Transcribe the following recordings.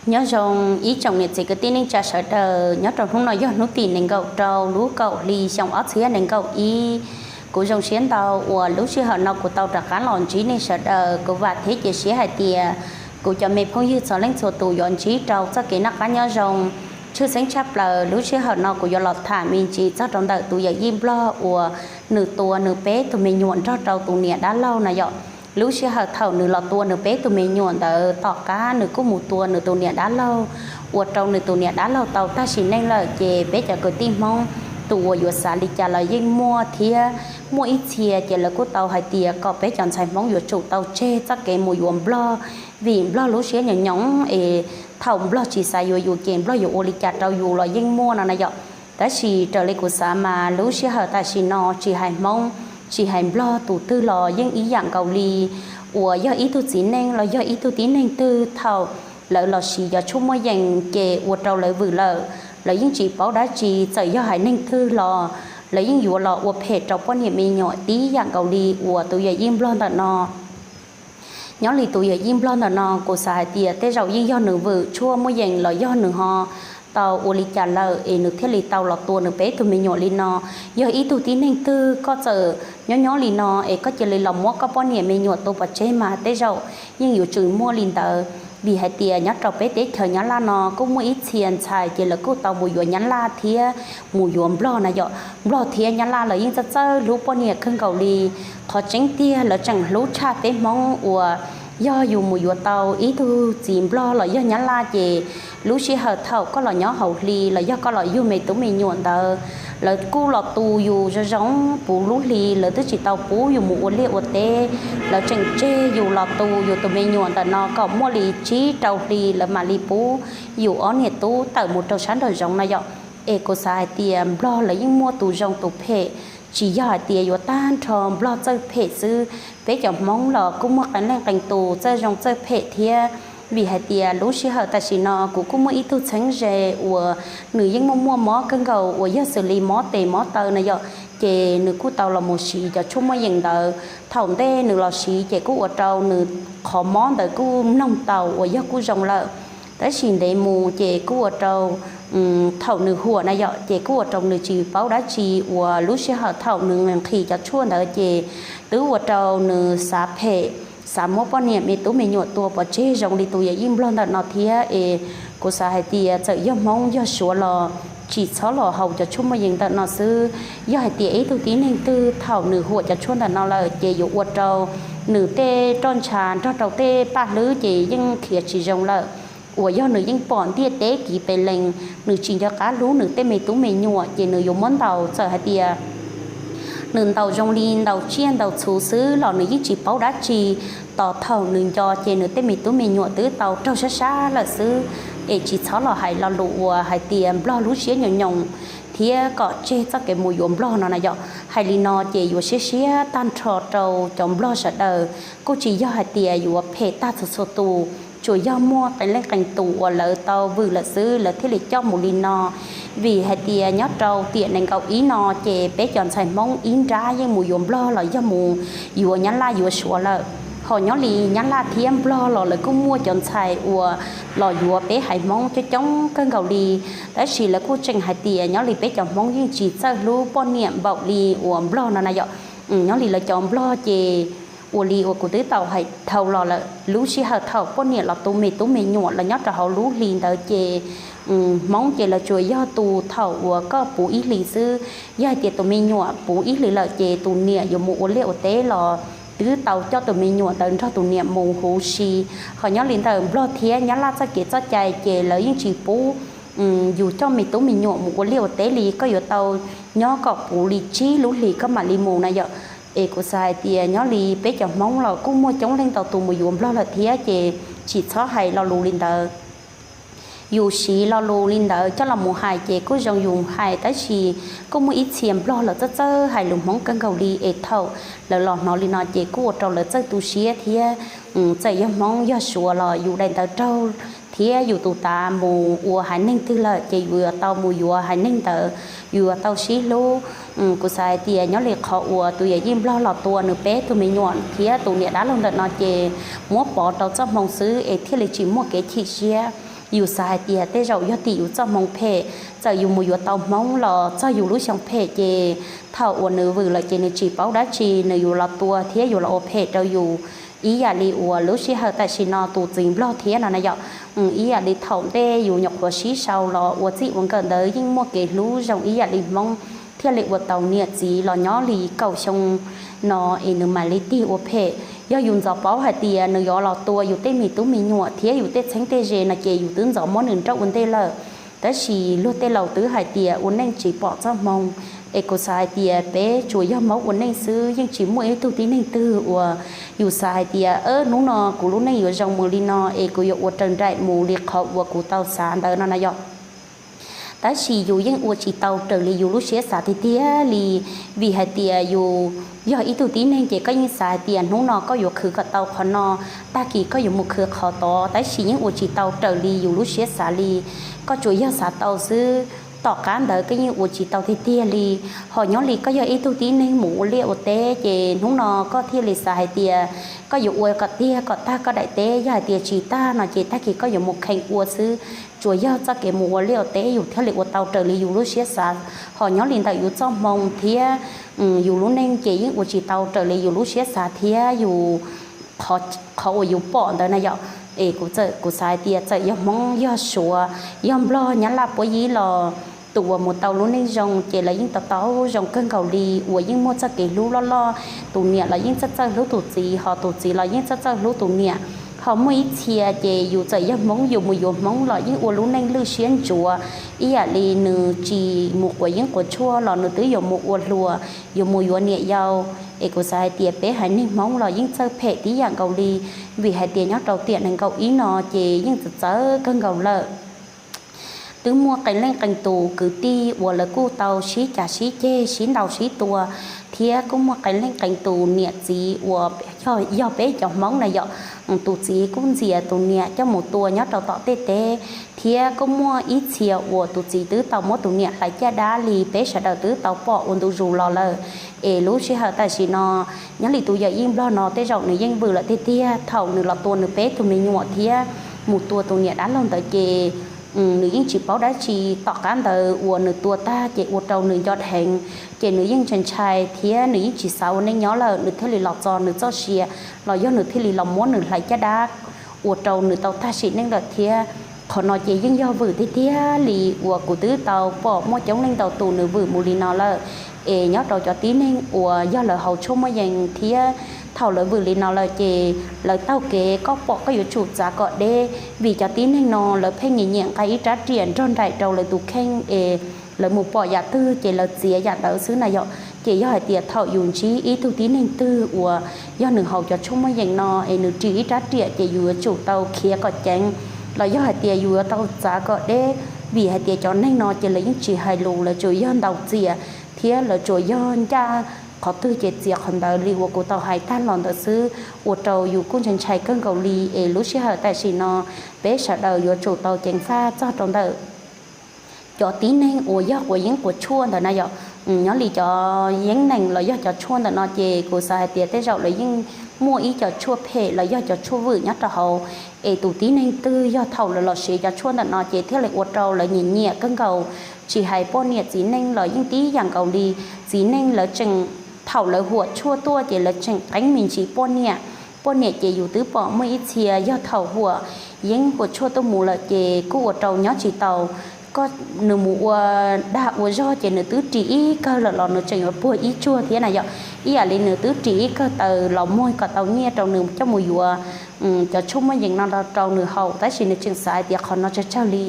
Nyob zoo ib tsoom niam txiv kwv tij neej tsa sawv daws, nyob rau hnub no yog hnub tim nees nkaum rau lub kaum hli xyoo ob txhiab nees nkaum ib. Kuv zoo siab ntau uas lub sij hawm no kuv tau rov qab los ntsib nej sawv daws. Kuv vam thiab cia siab hais tias kuv cov me phooj ywg txhua leej txhua tus yuav ntsib rau txoj kev noj qab nyob zoo. Tshwj xeeb tshaj plaws lub sij hawm no kuv yuav los tham me ntsis txog rau ntawm tus yawm yij Nplog uas nws tua nws peb tus me nyuam nrog rau tus niam dab laug na yom. Lub sij hawm thaum nws los tua nws peb tus me nyuam ntawd tom qab nws kuj mus tua nws tus niam dab laug, ua rau nws tus niam dab laug tau tag sim neej lawm, ces peb cov kwv tij Hmoob tus uas yuav xav li cas los yeej muaj thiab muaj ib txhia ces lawv kuj tau hais tias kom peb cov ntxhais Hmoob yuav tsum tau tseg txoj kev mus yuav Nplog, vim Nplog lub siab nyoos nyoos es thaum Nplog tsis xav yuav yus ces Nplog yuav ua li cas rau yus los yeej muaj no na yom. Tab sis raws li kuv xav mas lub sij hawm tam sim no tsis hais Hmoob, tsis hais Nplog tus twg los yeej ib yam nkaus li uas yog ib tug txiv neej los yog ib tug tib neeg twg thaum lawv los siv cov tshuaj muaj yees ces ua rau lawv vwm lawm, lawv yeej tsis paub dab tsi, txawm yog haiv neeg twg los lawv yeej yuav los ua phem rau poj niam me nyuam tib yam nkaus li uas tus yawm yij Nplog ntawm no. Nyob li tus yawm yij Nplog ntawm no kuv xav hais tias tej zaum yeej yog nws vwm tshuaj muaj yees los yog nws ho tau ua li cas lawm es nws thiaj li tau los tua nws peb tug me nyuam li no. Yog ib tug tib neeg twg koj txawm nyob nyob li no es koj cia li los muab koj poj niam me nyuam tua pov tseg mas tej zaum yeej yuav tsum muaj li ntawd. Vim hais tias nyob rau peb teb chaws Nyab Laj no kuj muaj ib txhia ntxhais ces lawv kuj tau mus yuav Nyab Laj thiab mus yuav Nplog na yom. Nplog thiab Nyab Laj lawv yeej txawj txawj hlub poj niam kawg nkaus li. Qhov tseeb tiag lawv tseem hlub tshaj peb Hmoob uas yog yus mus yuav tau ib tug txiv Nplog los yog Nyab Laj ces lub sij hawm thaum koj los nyob hauv hli los yog koj los yug me tub me nyuam ntawd, lawv kuj los tu yus zoo zoo puv lub hli, lawv twb tsis tau pub yus mus ua liaj ua teb, lawv tseem tseg yus los tu yus tus me nyuam ntawm no kom muaj li tsib rau hli lawv mam li pub yus ob niam tub tawm mus rau sab nraum zoov na yom. Es kuv xav hais tias Nplog lawv yeej muaj tus zoo tus phem, tsis yog hais tias yuav tag nrho Nplog txawj phem xwb. Peb cov Hmoob los kuj muaj qee leej qee tus txawj zoo txawj phem thiab. Vim hais tias lub sij hawm tam sim no kuv kuj muaj ib tug txheeb ze uas nws yeej muaj muaj mob kawg nkaus uas yog xws li mob tes mob taw na yom, ces nws kuj tau los mus siv cov tshuaj muaj yees ntawd. Thaum ntej nws los siv ces kuj ua rau nws qhov mob ntawd kuj mloog tau uas yog kuj zoo lawm. Tab sis ntev mus ces kuj ua rau thaum nws huam na yom ces kuj ua rau nws tsis paub dab tsi uas lub sij hawm thaum nws nqhis cov tshuaj ntawd ces twb ua rau nws xav phem, xav muab poj niam me tub me nyuam tua pov tseg zoo li tus yawm yij Nplog ntawm no thiab. Es kuv xav hais tias txawm yog Hmoob yog Suav los tsis txhob los haus cov tshuaj muaj yees ntawm no xwb. Yog hais tias ib tug tib neeg twg thaum nws huam cov tshuaj ntawm no lawm ces yuav ua rau nws tej roj ntsha nrog rau tej paj hlwb ces yeej khiav tsis zoo lawm. Uas yog nws yeej pom ntiaj teb kiv pes lees, nws tsis nco qab hlub nws tej me tub me nyuam ces nws yuav muab ntaus, txawm hais tias nws ntaus zoo li ntaus tsiaj ntaus txhu xwb los nws yeej tsis paub dab tsi. Tos thaum nws nco ces nws tej me tub me nyuam twb tau raug sab sab lawm xwb. Es tsis txhob los hais lo lus uas hais tias Nplog lub siab nyoos nyoos thiab kom tseg txoj kev mus yuav Nplog no na yom. Hais li no ces yuav siab siab tag nrho rau cov Nplog sawv daws, kuj tsis yog hais tias yuav phem tag txhua txhua tus, tsuas yog muaj qee leej qee tus uas lawv tau vwm lawm xwb lawv thiaj li coj mus li no. Vim hais tias nyob rau tiam nees nkaum ib no ces peb cov ntxhais Hmoob ib nrab yeej mus yuav Nplog los yog mus yuav Nyab Laj yuav Suav lawm. Ho nyob li Nyab Laj thiab Nplog los lawv kuj muaj cov ntxhais uas los yuav peb haiv Hmoob coob coob kawg nkaus li. Tab sis lawv kuj tseem hais tias nyob li peb cov Hmoob yeej tsis txawj hlub poj niam npaum li uas Nplog no na yom. Nyob li lawv cov Nplog ces ua li uas kuv twb tau hais dhau los lawm, lub sij hawm thaum poj niam los tu me tub me nyuam los nyob rau hauv lub hli ntawd ces Hmoob ces lawv tsuas yog tu thaum uas koj puv ib hlis xwb. Yog hais tias tus me nyuam puv ib hlis lawm ces tus niam yuav mus ua liaj ua teb los twb tau coj tus me nyuam ntawd nrog tus niam mus huv si. Ho nyob li ntawm Nplog thiab Nyab Laj txoj kev txoj cai ces lawv yeej tsis pub yus coj me tub me nyuam mus ua liaj ua teb li, koj yuav tau nyob kom puv li tsib lub hlis koj mam li mus na yom. Es kuv xav hais tias nyob li peb cov Hmoob los kuj muaj coob leej ntau tus mus yuav Nplog lawm thiab ces tsis txhob hais lo lus li ntawd. Yus siv lo lus li ntawd coj los mus hais ces kuj zoo yus hais, tab sis kuj muaj ib txhia Nplog lawv txawj txawj hais lus Hmoob kawg nkaus li es thaum lawv los hnov li no ces kuj ua rau lawv txawj tu siab thiab. Txawm yog Hmoob yog Suav los yus daim ntawv raug thiab yus tus tav mus ua haiv neeg twg lawm ces yus yuav tau mus yuav haiv neeg ntawd, yus yuav tau sib hlub. Kuv xav hais tias nyob li qhov uas tus yawm yij Nplog los tua nws peb tug me nyuam thiab tus niam dab laug ntawm no ces muab pov rau txoj hmoo xwb es thiaj li tsis muaj kev chim siab. Yus xav hais tias tej zaum yog tim yus txoj hmoo phem, txawm yus mus yuav tau hmoob los txog yus lub xyoo phem ces thaum uas nws vwm lawm ces nws tsis paub dab tsi, nws yuav los tua thiab yuav los ua phem rau yus ib yam li uas lub sij hawm tam sim no tus txiv nplog thiab no na yom. Ib yam li thaum ntej yus nyuam qhuav sib sau los ua txij ua nkawm ntawd yeej muaj kev hlub zoo ib yam li hmoob, thiaj li ua tau niam txiv los nyob li kaum xyoo no es nws mam li tig ua phem. Yog yus ntxov paub hais tias nws yuav los tua yus tej me tub me nyuam thiab yus tej txheeb tej ze no ces yus twb ntxov muab nws nrauj ua ntej lawm. Tab sis luag tej laus twb hais tias ua neej tsis pom txoj hmoo, es kuv xav hais tias peb tsuas yog hmoob ua neej xwb, yeej tsis muaj ib tug tib neeg twg uas yus xav hais tias hnub no kuv lub neej yuav zoo mus li no es kuv yuav ua raws nraim mus li qhov uas kuv tau xav ntawd no na yom. Tab sis yus yeej ua tsis tau raws li yus lub siab xav tiag tiag li, vim hais tias yus yog ib tug tib neeg ces koj yeej xav hais tias hnub no koj yuav khwv kom tau qhov no, tag kis koj yuav mus khwv qhov tod, tab sis yeej ua tsis tau raws li yus lub siab xav li. Koj tsuas yog xav tau xwb, tom qab ntawd koj yeej ua tsis tau tiag tiag li. Ho nyob li koj yog ib tug tib neeg mus ua liaj ua teb ces hnub no koj thiaj li xav hais tias koj yuav ua kom tiag kom tag koj daim teb, yog hais tias tsis tag no ces tag kis koj yuav mus kheev ua xwb. Tsuas yog txoj kev mus ua liaj ua teb yus thiaj li ua tau raws li yus lub siab xav. Ho nyob li ntawm yus txoj hmoo thiab yus lub neej ces yeej ua tsis tau raws li yus lub siab xav thiab yus qhov uas yus pom ntawd na yom. Es kuv txawm kuv xav hais tias txawm yog hmoob yog suav, yog nplog nyab laj puab yib los tus uas mus tau lub neej zoo ces lawv yeej tau tau zoo kawg nkaus li, uas yeej muaj txoj kev hlub loj loj. Tus niam los yeej txawj txawj hlub tus txiv, ho tus txiv los yeej txawj txawj hlub tus niam. Ho muaj ib txhia ces yus txawm yog hmoob yus mus yuav hmoob los yeej ua lub neej lwj siab ntsuav, ib yam li nws tsis mus quav yeeb quav tshuaj los nws twb yuav mus ua hluas, yuav mus yuav niam yau. Es kuv xav hais tias peb haiv neeg hmoob los yeej txawj phem tib yam nkaus li, vim hais tias nyob rau tiam nees nkaum ib no ces yeej txawv txawv kawg nkaus lawm. Twb muaj qee leej qee tus kwv tij uas lawv kuj tau sib cav sib ceg sib ntaus sib tua, thiab kuj muaj qee leej qee tus niam txiv uas yog peb cov hmoob na yom, tus txiv kuj ntxias tus niam coj mus tua nyob rau tom tej teb, thiab kuj muaj ib txhia uas tus txiv twb tau muab tus niam hlais caj dab li peb sawv daws twb tau pom ua ntu zus los lawm. Es lub sij hawm tam sim no nyob li tus yawm yij nplog no tej zaum nws yeej vwm lawm tiag tiag, thaum nws los tua nws peb tug me nyuam thiab mus tua tus niam dab laug ntawd ces nws yeej tsis paub dab tsi. Tom qab ntawd uas nws tua tag ces ua rau nws nco dheev, ces nws yeej ntshai ntshai thiab nws yeej tsis xav ua neej nyob lawm, nws thiaj li los txo nws txoj sia, los yog nws thiaj li los muab nws hlais caj dab ua rau nws tau tag sim neej lawm thiab. Qhov no ces yeej yog vwm tiag tiag li uas kuv twb tau pom muaj coob leej ntau tus nws vwm mus li no lawm. Es nyob rau cov tib neeg uas yog lawv haus tshuaj muaj yees thiab thaum lawv vwm li no lawm ces lawv taug kev koj pom koj yuav tsum txav kom deb, vim cov tib neeg no lawv pheej nyiam nyiam nqa ib rab riam nrog nraim rau lawv tus kheej es lawv mus pom yam twg ces lawv txiav yam ntawd xwb na yom. Ces yog hais tias thaum yus ntsib ib tug tib neeg twg uas yog nws haus cov tshuaj muaj yees no es nws ris ib rab riam ces yus yuav tsum tau khiav kom ceev, los yog hais tias yus yuav tau txav kom deb, vim hais tias cov neeg no ces lawv yeej tsis hais lus, lawv tsuas yog ntaus txias thiab lawv tsuas yog ncaj qhov twg ces txiav qhov ntawd li uas kuv tau hais tag los ntawd xwb, ua rau yus kuj ntshai ntshai kawg nkaus li. Es lub sij hawm tam sim no peb sawv daws yuav tsum tau ceev faj txog rau ntawm cov tib neeg uas yog quav yeeb quav tshuaj ntawd na yom. Nyob li cov yeeb nees los yog cov tshuaj ntawm no ces kuv xav hais tias tej zaum lawv yeej muaj ib co tshuaj phem los yog cov tshuaj vwm nyob rau hauv. Es tus tib neeg twg yog thaum lawv los siv cov tshuaj ntawm no ces thiaj li ua rau lawv nyiam nyiam kawg nkaus, tsis hais poj niam txiv neej los yeej tib yam nkaus li. Txiv neej lawv tseem, thaum lawv huam tshuaj tuaj ces lawv tseem qeeb me ntsis poj niam. Poj niam ces yus twb pom muaj ib txhia yog thaum huam yeeb huam tshuaj tuaj mus lawm ces kuj ua rau nyob tsis tau. Koj, nws mus ua dag ua zog ces nws twb ris ib kawg lawm los nws tseem yuav puag ib tsuag thiab na yom. Ib yam li nws twb ris ib kawg taws los muag kom tau nyiaj rau nws coj mus yuav cov tshuaj muaj yees no rau nws haus, tab sis nws tseem xav hais tias qhov no tsawg tsawg li,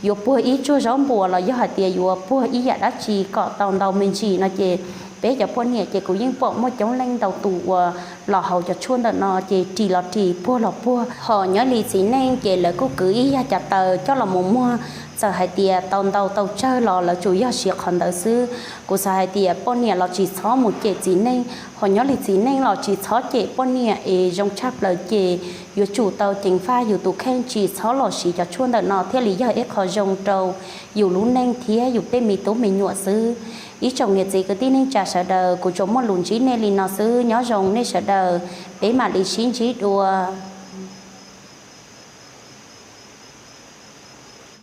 yuav puag ib tsuag zaub npuas los yog hais tias yuav puag ib yam dab tsi kom tau ntau me ntsis no ces peb cov poj niam ces kuv yeej pom muaj coob leej ntau tus uas los haus cov tshuaj ntawm no ces ris los ris puag los puag. Ho nyob li txiv neej ces lawv kuj kwv ib yam cas taws coj los mus muag, txawm hais tias tau ntau tau tsawg los lawv tsuas yog siv qhov ntawd xwb. Kuv xav hais tias poj niam los tsis txhob mus cem txiv neej, ho nyob li txiv neej los tsis txhob cem poj niam es zoo tshaj plaws ces yuav tsum tau ceev faj yus tus kheej tsis txhob los siv cov tshuaj ntawm no thiaj li yog ib qho zoo rau yus lub neej thiab yus tej me tub me nyuam xwb. Ib tsoom niam txiv kwv tij neej tsa sawv daws, kuv tsuas muaj lus ntsib nej li no xwb, nyob zoo nej sawv daws, peb mam li sib ntsib dua.